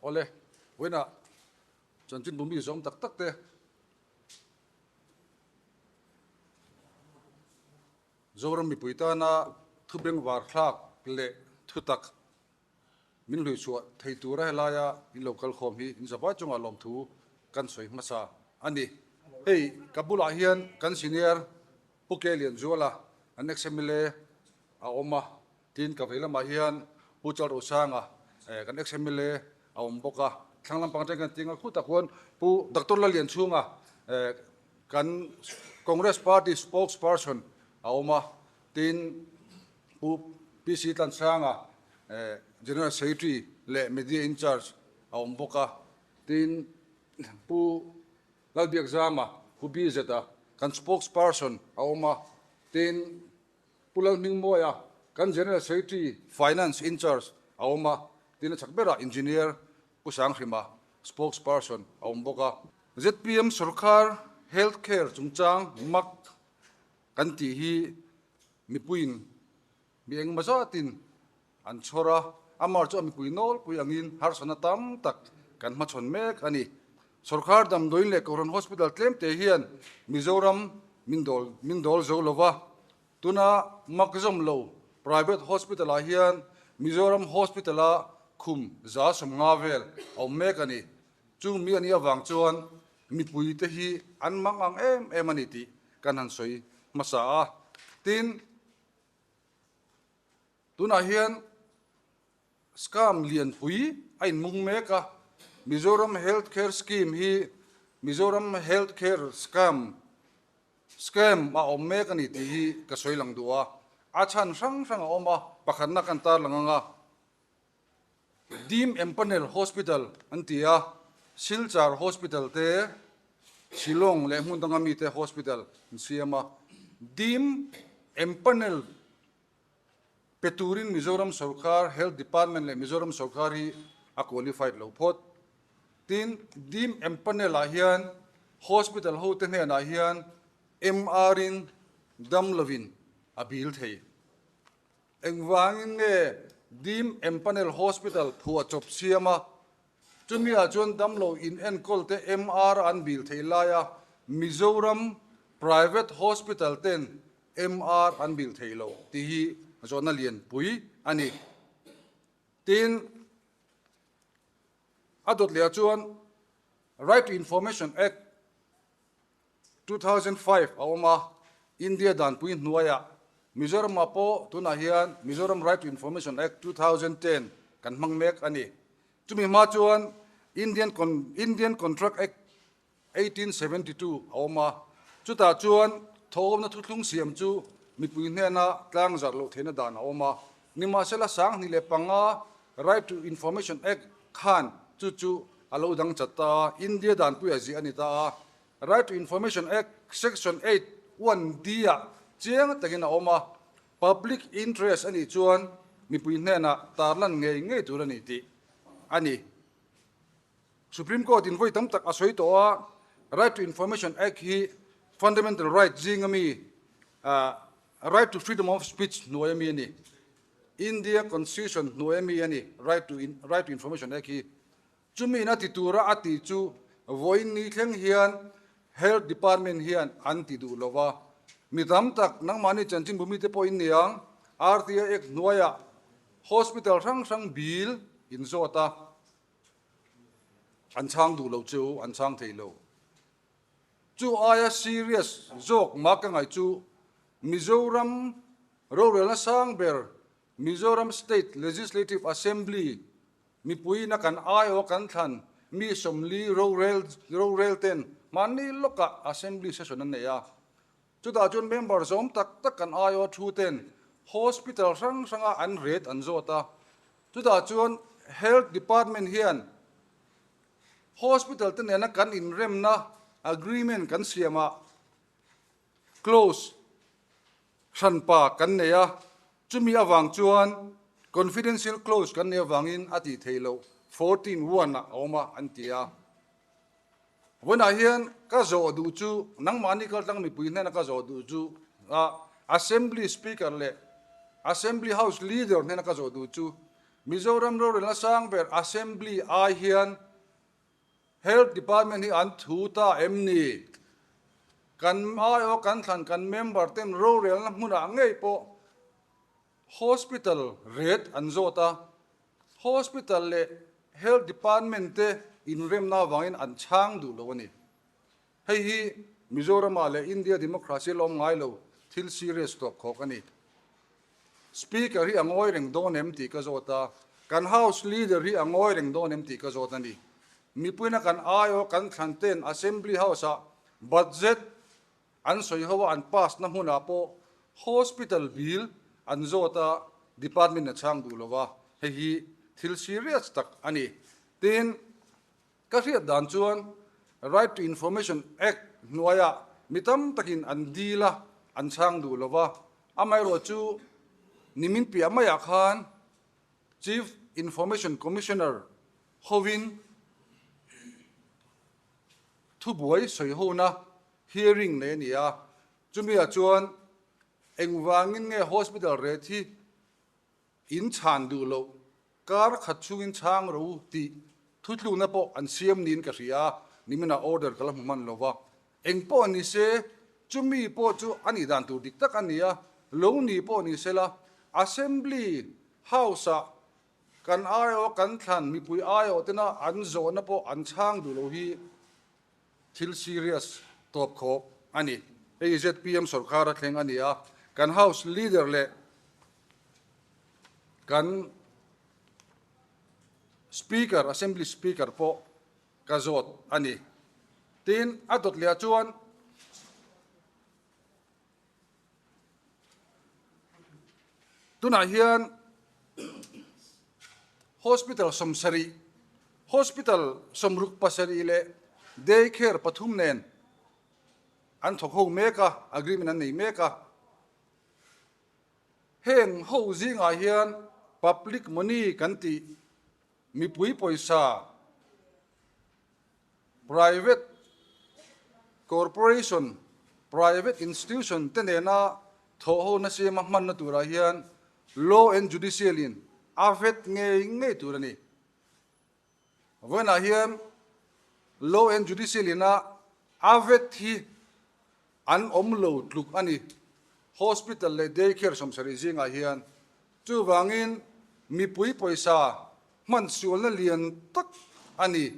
Awle, vawiinah chanchin bumi zawm tak tak te Zoram mipui tana thu bengvar thlak leh thutak min hluichhuah thei tura helaia in lo kal khawm hi in zavai chungah lawmthu kan sawi hmasa a ni. Hei ka bulah hian kan senior Pu Ke Lianzuala an ex-MLA a awm a, tin ka vei lamah hian Pu Chalrosanga kan ex-MLA a awm bawk a, thlang lampang atangin kan tinga khutah khuan Pu Doctor Lalianchhunga kan Congress Party spokesperson a awm a, tin Pu PC Tlansanga General Secretary leh Media in charge a awm bawk a, tin Pu Lalbiakzama, Pu BZ-a kan spokesperson a awm a, tin Pu Lalhmingmawia kan General Secretary Finance in charge a awm a, tin a chak berah Engineer Pu Sanghrima spokesperson a awm bawk a. Zpm sorkar Health Care chungchang mak kan tih hi mipuiin mi engmaw zatin an chhawr a, amah chu a mipui nawlpui angin harsatna tam tak kan hmachhawn mek a ni. Sorkar damdawiin leh Kohhran Hospital tlemte hian Mizoram min dawl min dawl zo lo va, tuna mak zawm lo private hospital ah hian Mizoram Hospital a khum 150 vel a awm mek a ni. Chung mi a nih avang chuan mipuite hi an mang ang em em a ni tih kan han sawi hmasa a. Tin, Tunah hian scam lianpui a inmung mek a, Mizoram Health Care Scheme hi Mizoram Health Care Scam scam a awm mek a ni tih hi ka sawi lang duh a, a chhan hrang hrang a awm a, pakhatna kan tarlang ang a. Dim Empanel Hospital an ti a, Silchar Hospital te, Shillong leh hmun danga mite hospital an siam a. Dim Empanel pe turin Mizoram sorkar Health Department leh Mizoram sorkar hi a qualified lo phawt. Tin, Dim Empanel ah hian hospital hote hnenah hian MR in dam lovin a bil thei. Engvangin nge Dim Empanel Hospital phuah chawp siam a, chumi ah chuan damlo in enkawl te MR an bil thei lai a, Mizoram Private Hospital ten MR an bil thei lo tih hi zawhna lianpui a ni. Tin, a dawt leh ah chuan Right to Information Act, 2005 a awm a, India danpui hnuaiah Mizoramah pawh tunah hian Mizoram Right to Information Act 2010 kan hmang mek a ni. Chumi hma chuan Indian Indian Contract Act 1872 a awm a, chutah chuan thawhawmna thuthlung siam chu mipui hnena tlang zarh loh theihna dan a awm a. Nimahsela 2005 Right to Information Act khan chu chu a lo dang chat ta a, India danpuia ziah a ni ta a. Right to Information Act Section 8 1 D ah chiang takin a awm a, public interest a nih chuan mipui hnenah tarlan ngei ngei tur a ni tih a ni. Supreme Court in vawi tam tak a sawi tawh a, Right to Information Act hi fundamental right zinga mi Right to freedom of speech hnuai ami a ni. India Constitution hnuai ami a ni Right to Right to Information Act hi. Chumi in a ti tura a tih chu vawiin ni thleng hian Health Department hian an ti duh lo va. Mi tam tak nangmahni chanchinbu mite pawh in ni ang, RTI Act hnuaiah hospital hrang hrang bill in zawt a, an chhang duh lo chu an chhang thei lo. Chu aia serious zawk mah ka ngaih chu Mizoram rorelna sang ber Mizoram State Legislative Assembly mipuiin a kan aiawh kan thlan mi 40 rorel rorel ten mahni lawkah Assembly session an nei a. Chutah chuan member zawm tak tak kan aiawh thu ten hospital hrang hranga an rate an zawt a. Chutah chuan Health Department hian Hospital te nena kan inremna agreement kan siamah clause hranpa kan nei a, chumi avang chuan confidential clause kan neih avangin a tih theih loh 14 one ah a awm a an ti a. Vawiinah hian ka zawh duh chu nangmahni kaltlang mipui hnena ka zawh duh chu Assembly Speaker leh Assembly House Leader hnena ka zawh duh chu. Mizoram rorelna sang ber Assembly ai hian Health Department hi an thu ta em ni? Kan aiawh kan thlan kan member ten rorelna hmunah ngei pawh Hospital rate an zawt a, Hospital leh Health Department te inremna avangin an chhang duh lo a ni. Hei hi Mizoramah leh India democracy lawm ngai lo thil serious tawp khawk a ni. Speaker hi a ngawi reng dawn em tih ka zawt a, kan House Leader hi a ngawi reng dawn em tih ka zawt a ni. Mipuina kan aiawh kan thlan ten Assembly House-ah budget an sawi ho a an pass na hmunah pawh hospital bill an zawt a, department a chhang duh lo va, hei hi thil serious tak a ni. Tin, Ka hriat dan chuan Right to Information Act hnuaiah mi tam takin an dil a, an chhang duh lo va. Amaherawhchu nimin piah maiah khan Chief Information Commissioner hovin thubuai sawihona hearing nei a ni a, chumiah chuan engvangin nge hospital rate hi In chhan duh loh, kar khat chungin chhang ro u tih thutlukna pawh an siam niin ka hria a, niminah order ka la hmu hman lo va. Eng pawh ni se, chumi pawh chu a nih dan tur dik tak a ni a, lo ni pawh ni se la, Assembly House-ah kan aiawh kan thlan mipui aiawh tena an zawhna pawh an chhang duh lo hi thil serious tawp khawp a ni. Hei zpm sorkar a thleng a ni a, kan House Leader leh Kan Speaker, Assembly Speaker pawh ka zawt a ni. Tin, a dawt leh ah chuan tunah hian Hospital 70, Hospital 67 leh Day Care pathum nen an thawk ho mek a, agreement an nei mek a. Heng ho zingah hian public money kan tih mipui pawisa, private corporation, private institution te nena thawhhona siama hmanna turah hian law and judicial in a vet ngei ngei tur a ni. Vawiinah hian Law and Judicial ina a vet hi an awm lo tluk a ni, Hospital leh Day Care 70 zingah hian. Chuvangin mipui pawisa hman sualna lian tak a ni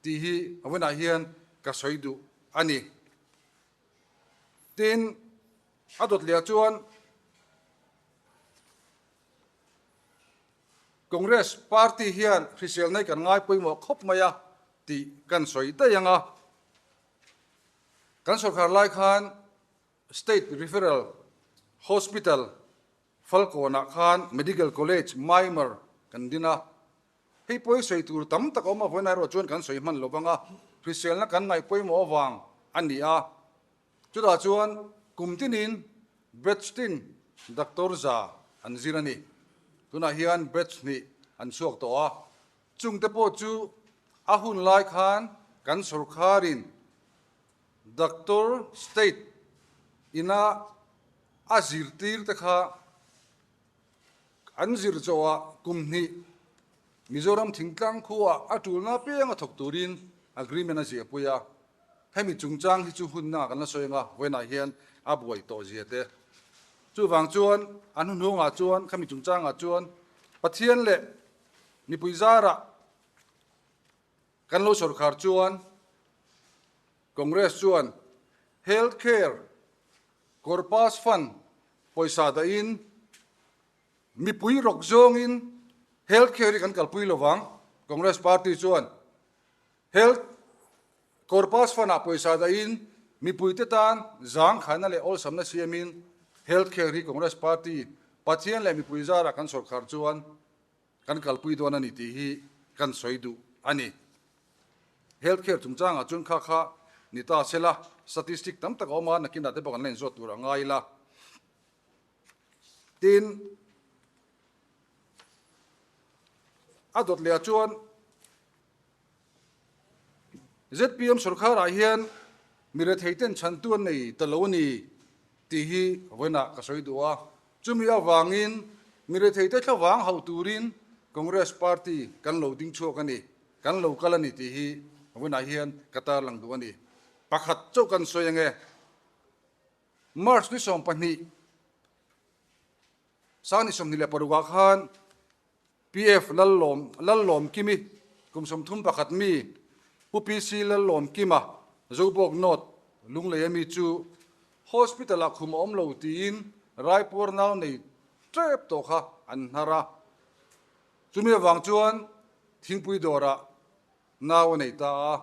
tih hi vawiinah hian ka sawi duh a ni. Tin, a dawt leh ah chuan Congress party hian hriselna hi kan ngai pawimawh khawp mai a tih kan sawi daih ang a. Kan sorkar lai khan State Referral Hospital Falkawnah khan Medical College Myanmar kan din a. Hei pawi sawi tur tam tak a awm a, vawiin erawh chuan kan sawi hman lo vang a, hriselna kan ngaih pawimawh avang a ni a. Chutah chuan kum tinin batch tin doctor za an zir a ni. Tunah hian batch hnih an chhuak tawh a, chungte pawh chu a hun lai khan kan sorkharin doctor state ina a zirtir te kha an zir chawhah kum hnih Mizoram thingtlang khuaah a tulna apianga thawk turin agreement a ziahpui a. Hemi chungchang hi chu hunna kan la sawi ang a, vawiinah hian a buai tawh zia te. Chuvang chuan a hnuhnungah chuan khami chungchangah chuan Pathian leh mipui zarah kan lo sawrkhar chuan Congress chuan Health Care Corpus Fund pawisa dahin Mipui rawk zawngin Health Care hi kan kalpui lo vang, Congress Party chuan Health Corpus Fund-ah pawisa dahin mipuite tan zangkhaina leh awlsamna siamin Health Care hi Congress Party Pathian leh mipui zarah kan sawrkhar chuan kan kalpui dawn a ni tih hi kan sawi duh a ni. Health Care chungchangah chuan kha kha ni ta sela, statistic tam tak a awm a, nakinah te pawh kan la inzawt tur a ngai ila. Tin, a dawt leh ah chuan zpm sorkharah hian mi rethei ten chhantu an nei ta lo a ni tih hi vawiinah ka sawi duh a. Chumi avangin mi rethei te thlavang hauh turin Congress Party kan lo ding chhuak a ni, kan lo kal a ni tih hi vawiinah hian ka tarlang duh a ni. Pakhat chauh kan sawi ange, March ni 12, Sangni 26 ah khan PF Lallawm Lallawmkimi kum 31 mi Pu PC Lallawmkima Zobawk North Lunglei ami chu Hospital ah khum a awm lo tiin Raipur nau nei tep tawh kha an hnar a. Chumi avang chuan thingpui dawrah nau a nei ta a.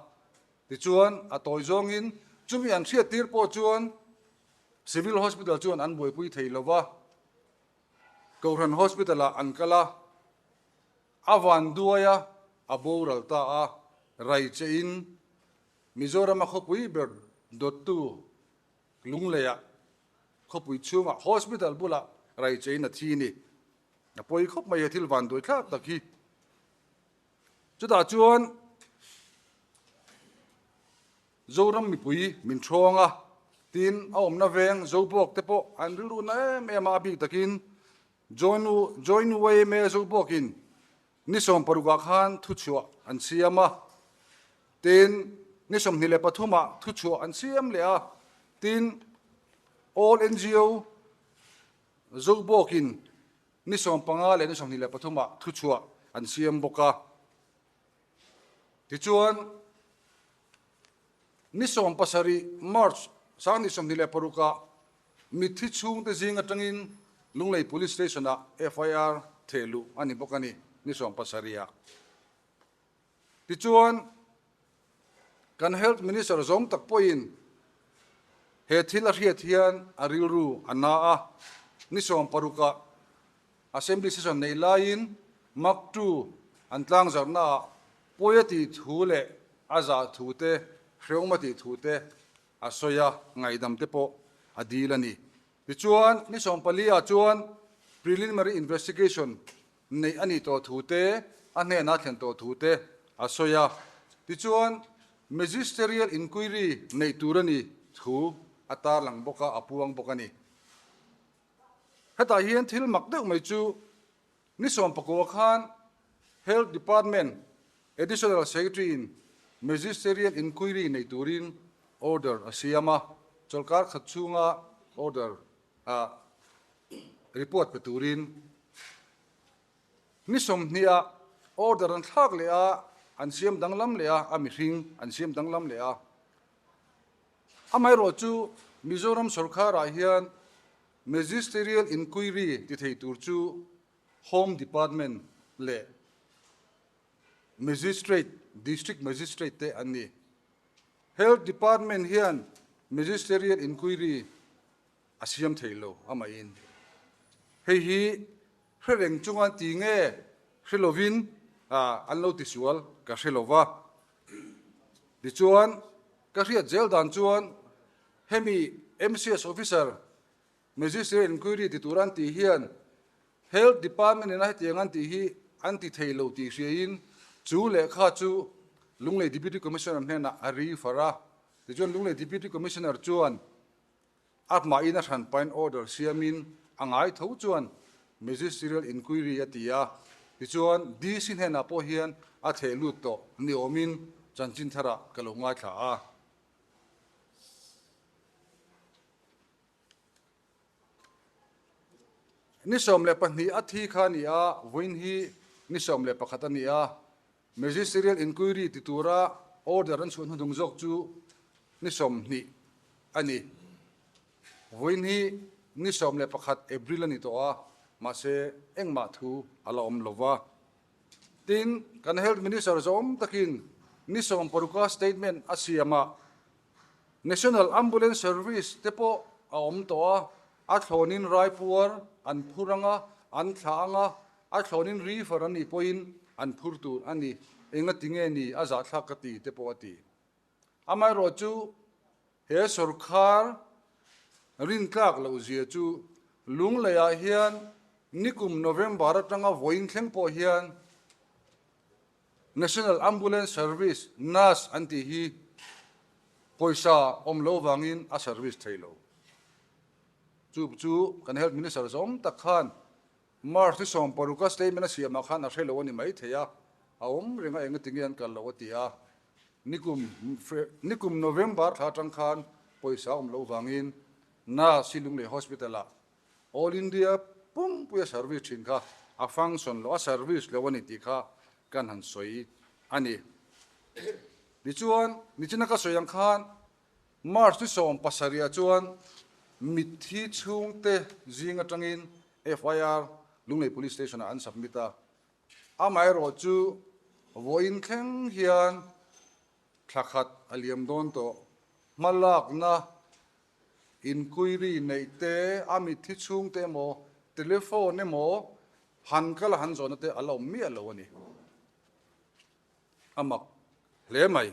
Tichuan a tawi zawngin chumi an hriattir pawh chuan Civil Hospital chuan an buaipui thei lo va, Kohhran Hospital-ah an kal a, a van duai a, a boral ta a, rai chein Mizorama khawpui ber dawttu Lungleiah khawpui chhungah hospital bulah rai chein a thi ni. A pawi khawp mai he thil van duai thlak tak hi. Chutah chuan Zoram mipui min ṭhawng a, tin a awmna veng Zobawk te pawh an rilru na em em a, a bik takin Join YMA Zobawkin ni 16 ah khan thuchhuah an siam a, tin ni 23 ah thuchhuah an siam leh a, tin All NGO Zobawkin ni 15 leh ni 23 ah thuchhuah an siam bawk a. Tichuan, ni 17 March 2026 ah mitthi chhungte zing atangin Lunglei Police Station ah FIR theh luh a ni bawk a ni, ni 17 ah. Tichuan, kan Health Minister zawng tak pawhin he thil a hriat hian a rilru a na a, ni 16 ah Assembly session neih laiin Maktu an tlangzarhnaah pawi a tih thu leh a zah thu te, hrehawm a tih thu te a sawi a, ngaihdam te pawh a dil a ni. Tichuan, ni 14 ah chuan preliminary investigation neih a nih tawh thu te, a hnenah thlen tawh thu te a sawi a. Tichuan, magisterial inquiry neih tur a ni thu a tarlang bawk a, a puang bawk a ni. Hetah hian thil mak deuh mai chu ni 19 khan Health Department Additional Secretary in Magisterial Inquiry nei turin order a siam a, chawlhkar khat chhunga order ah report pe turin ni 20 ah order an thlak leh a, an siam danglam leh a, a mihring an siam danglam leh a. Amaherawh chu Mizoram sorkarah hian Magisterial Inquiry ti thei tur chu Home Department leh Magistrate, District Magistrate te an ni. Health Department hian Magisterial Inquiry a siam thei lo amahin. Hei hi hre reng chunga ti nge hre lovin an lo tisual ka hre lova. Tichuan, ka hriat zel dan chuan hemi MCS officer Magisterial Inquiry ti tur an tih hian Health Department ina hetiang an tih hi an ti thei lo tih hriain chu lehkha chu Lunglei Deputy Commissioner hnenah a refer a. Tichuan Lunglei Deputy Commissioner chuan A hmain a hranpain order siamin a ngai tho chuan Magisterial Inquiry a ti a, tichuan DC hnenah pawh hian a theh lut tawh ni awmin chanchin tharah ka lo ngaithla a. Ni 12 a thi kha a ni a, vawiin hi ni 11 a ni a, Magisterial Inquiry ti tura order an chhuah hnuhnung zawk chu ni 20 a ni. Vawiin hi ni 11 April a ni tawh a, mahse engmah thu a la awm lo va. Tin, kan Health Minister zawm takin ni 16 a statement a siamah National Ambulance Service te pawh a awm tawh a, a thlawnin raipuar an phur ang a, an thlah ang a, a thlawnin refer a nih pawhin an phur tur a ni. Engati nge ni a zahthlak ka ti te pawh a ti. Amaherawh chu he sawrkhar rintlak loh zia chu Lungleiah hian nikum November atanga vawiin thleng pawh hian National Ambulance Service, nas, an tih hi pawisa awm lo vangin a service thei lo. Chu chu kan Health Minister zawng tak khan. March ni sawmparuka statement a siamah khan a hre lo a ni maithei a, a awm reng a engatinge an kal loh a ti a. Nikum nikum November thla atang khan pawisa a awm loh vangin Nurse hi Lunglei Hospital-ah All India pumpuia service thin kha a function loh, a service loh a ni tih kha kan han sawi a ni. Tichuan, nichina ka sawi ang khan March ni 17 ah chuan mitthi chhungte zing atangin FIR Lunglei Police Station ah an submit a. Amaherawh chu vawiin thleng hian thla khat a liam dawn tawh. Hmalakna inquiry neih te, a mitthi chhungte emaw, telephone emaw han kal a han zawhna te a la awm miah lo a ni. A mak hle mai.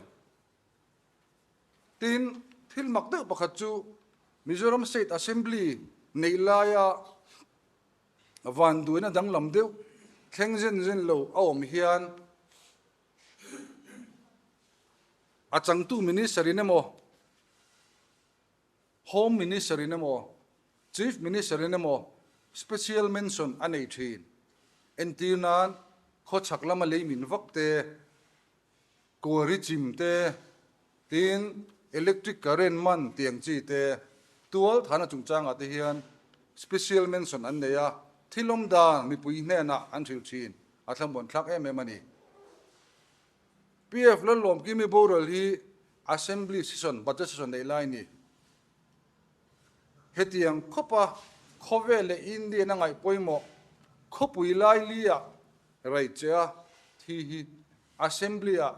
Tin, thil mak deuh pakhat chu Mizoram State Assembly neih laia vanduaina danglam deuh thleng zen zen lo a awm hian a changtu Minister in emaw, Home Minister in emaw, Chief Minister in emaw special mention a nei thin. Entir nan khawchhak lama lei min vak te, Kuari chim te, tin electric current man tiang chi te, tual thana chungchangah te hian special mention an nei a, thil awm dan mipui hnenah an hrilh thin, a thlamuan thlak em em a ni. PF Lallawmkimi boral hi Assembly session, budget session neih lai ni. Hetiang khawpa khawvel leh Indian a ngaih pawimawh khawpui laili-ah Raichea thi hi Assembly-ah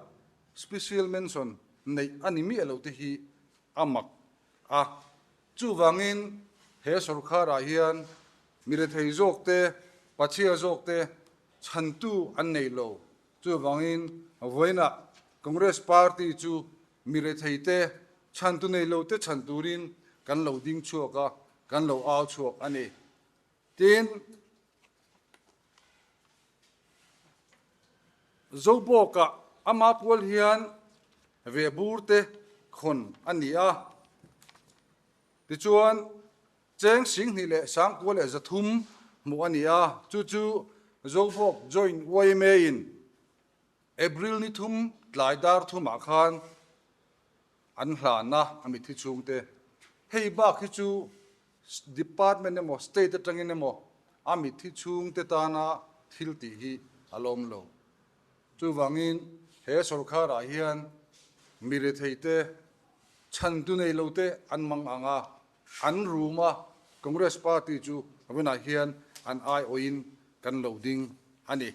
special mention neih a ni miah lo te hi a mak a. Chuvangin he sorkharah hian mi rethei zawk te, pachhia zawk te chhantu an nei lo. Chuvangin vawiinah Congress party chu mi rethei te, chhantu nei lo te chhan turin kan lo ding chhuak a, kan lo au chhuak a ni. Tin, Zobawkah ama pual hian vehbur te khawn a ni a. Tichuan, cheng 23,300 hmuh a ni a, chu chu Zobawk Joint YMA-in April ni thum tlai dar thumah khan an hlan a, a mitthi chhungte. Hei bak hi chu Department emaw State atangin emaw a mitthi chhungte tana thil tih hi a lawm lo. Chuvangin he sorkharah hian mi retheite, chhantu nei lote an mang ang a, an rum a, Congress Party chu vawiinah hian an aiawhin kan lo ding a ni.